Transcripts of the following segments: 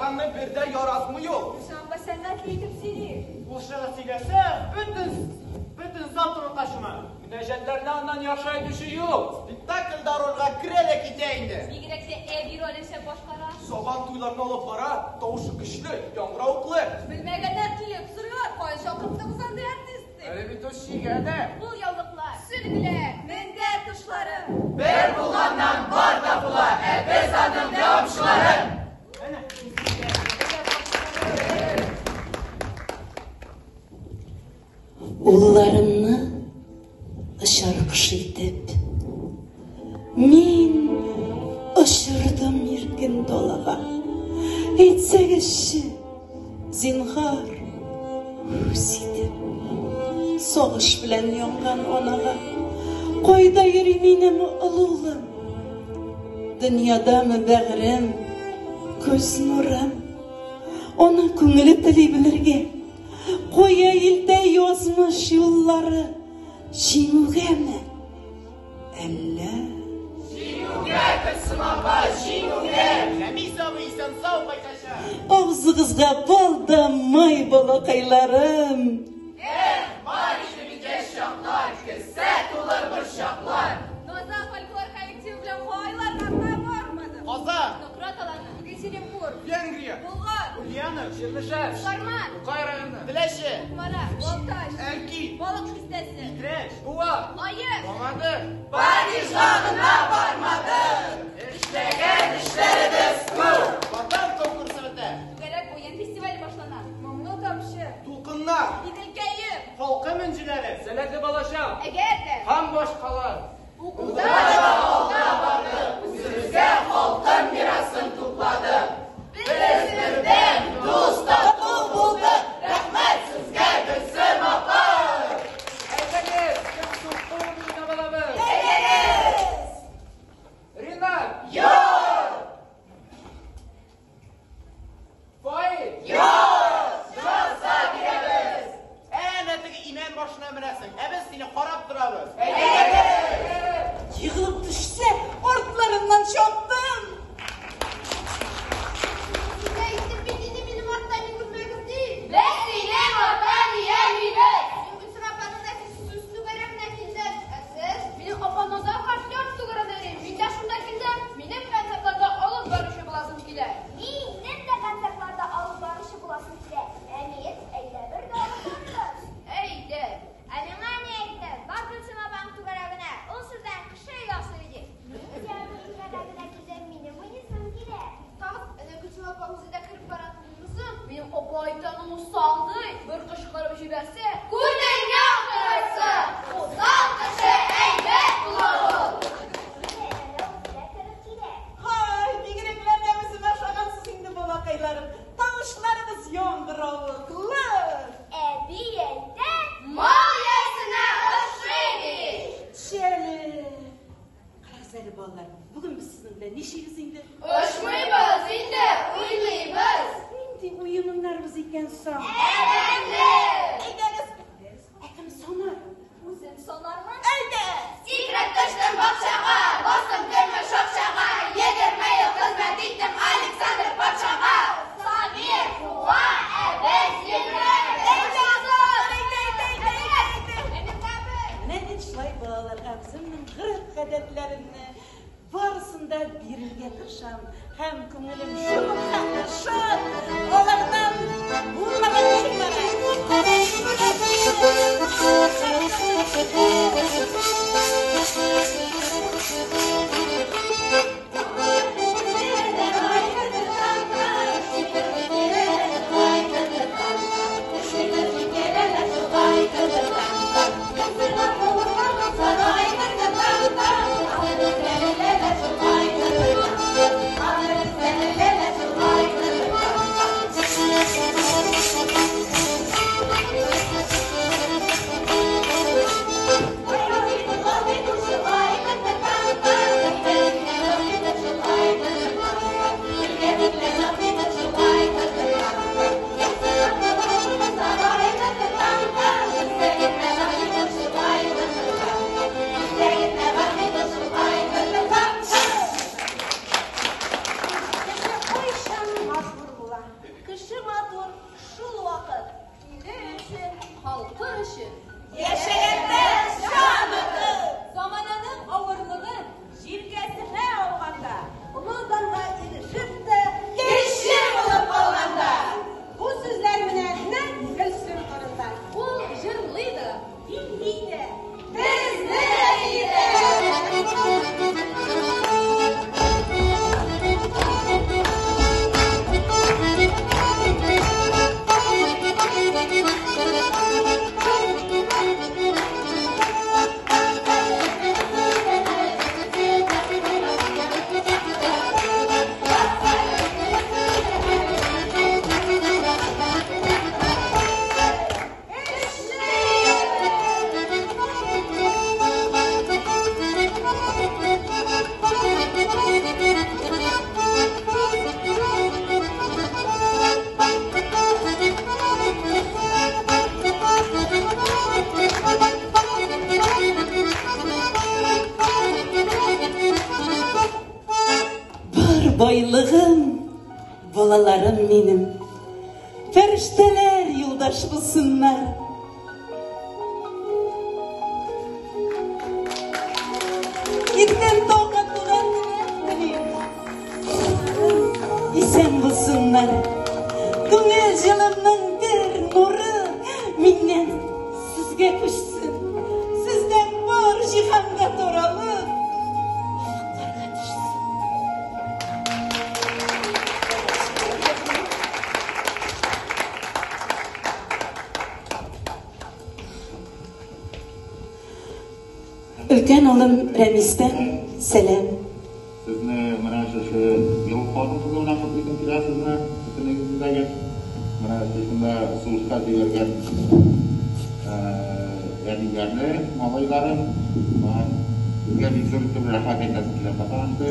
Ялганны бер дә яратмый ул. Гөлсем апа сәнгатьле итеп сөйли. Ул шигырь сөйләсә, бөтен зал тынлыкка чума. Мөнәҗәтләрне аннан яхшы әйтүче юк. Спектакльдә рольгә керә дә китә инде. Бигрәк тә әби ролен шәп башкара. Сабан туйларны алып бара, тавышы көчле, яңгыравыклы. Белмәгәннәр килеп сорыйлар, каян чакырттыгыз андый артист дип. Әле бит ул чигә дә. Кул яулыклар, сөлгеләр, мендәр тышлары. Бер булганнан бар да була, ә без аның дәвамчылары. Әнә. Улларымны очар кош итеп, мин очырдым иркен далага. Әйтсәгезче, зинһар, үз итеп, сагыш белән янган анага, кайда йөри минем олы улым? Дөньядамы бәгърем, күз нурым? Аның күңеле тели белергә. Кая илтә язмыш юллары? Җиңүгәме? Әллә? Җиңүгә, Гөлсем апа, җиңүгә! Рәмис абый исән-сау кайтачак. Авызыгызга бал да май, балакайларым. Эх, бар иде бит яшь чаклар, кесә тулы борчаклар. Наза фольклор коллективы белән кайларга гына бармадык. Казан. Нократ Аланы, Екатеринбург, Венгрия, Болгар, Ульянов. Чирмешән. Сарман, Тукай районы. Теләче. Кукмара, Балтач, Әлки, Балык Бистәсе, Питрәч. Буа. Лаеш. Мамадыш. Парижга гына бармадык. Эшләгән эшләребез күп. Ватан конкурсы бетә. Түгәрәк уен фестивале башлана. Моңлы тамчы, Дулкыннар, Иделкәем, Халкым энҗеләре. Сәләтле балачак. Әгәр дә Һәм башкалар. укуда да алда бардык, үзебезгә халкым мирасын тупладык. Без бердәм, дус, тату булдык. Рәхмәт сезгә, Гөлсем апа! Әйдәгез, кем соң кул уйнап алабыз? Әйдәгез! Ринат. Юк! Фаил. Юк! Җаза бирәбез! Әнә теге имән башына менәсең. Ә без сине карап торабыз. Әйдәгез! Егылып төшсә, артларыннан чаптым. Син әйттем бит инде минем арттан йөгермәгез дип. Без синең арттан иярмибез. Мин Гөлсем апаның нәфис сүз түгәрәгенә килдем. Ә сез? Минем апа Наза фольклор түгәрәгенә йөри. Мин дә шунда килдем. Минем концертларда алып баручы буласым килә. Минем дә концертларда алып баручы буласым килә. Ә мин, әйдә бергә алып барырбыз. Әйдә. Ә миңа ни әйтте? Бар Гөлсем апаң түгәрәгенә. Ул сездән кеше ясый ди. Мин театр түгәрәгенә килдем, минем уйныйсым килә. Тагын әнә Гөлсем апа үзе дә кереп бара. Кызым, минем апа әйтәне усал ди. Бер кычкырып җибәрсә, күтеңгә утырырсың. Усал кеше әйбәт була ул. Менә әнә үзе дә кереп килә. Һай, бигрәкләр дә үземә ошагансыз инде, балакайларым. Тавышларыгыз яңгыравыклы. Әби әйтә, Мал иясенә ошый ди. Төшәле. Карагыз әле, балалар, бүген без сезнең белән нишибез инде? Очмыйбыз инде, уйныйбыз. Нинди уен уйнарбыз икән соң? Әбәнле. Әйдәгез. Ә кем санар? Үзем санармын. Әйдә! Сикереп төштем бакчага, бастым көмеш акчага, 20 ел хезмәт иттем Александр патшага. Самир куа, ә без йөгерәбез. Менә мин шулай балаларга үземнең гореф-гадәтләремне барысын да бирергә тырышам. Һәм күңелем шул хәтле шат, алардан булмаган эшем бара. өчен. Яшәгәндә җан атып. Замананың авырлыгын җилкәсенә алганда, олы данга ирешеп тә, кеше булып калганда. Бу сүзләр менә нәкъ Гөлсем турында. Ул җырлый да, бии дә, безне дә биетә. Бар байлыгым, балаларым минем. Фәрештәләр юлдаш булсыннар. Иртән тауга туган теләк телим. Балаларым исән булсыннар. Күңел җылымның бер нуры миннән сезгә күчсен. Сездән бар җиһанга таралып, офыкларга төшсен. Өлкән улым Рәмистән сәлам. Сезне менә шушы ел хатын-кызы белән котлыйсым килә сезне, бөтенегезне дә. Менә шушында сугышка җибәргән әниләрне, малайларын. Сезгә бик зур итеп рәхмәт әйтәсем килә. Потому что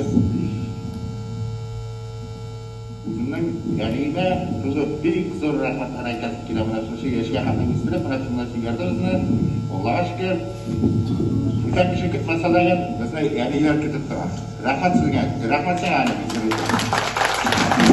үземнең әниемә тоже бик зур рәхмәтләр әйтәсем килә. Менә шушы яшькә хәтле үстереп, менә шунда җибәрде безне. Аллага шөкер. Бүтән кеше көтмәсә дә, безне әниләр көтеп тора. Рәхмәт сезгә. Рәхмәт сиңа, әни, бик зур итеп.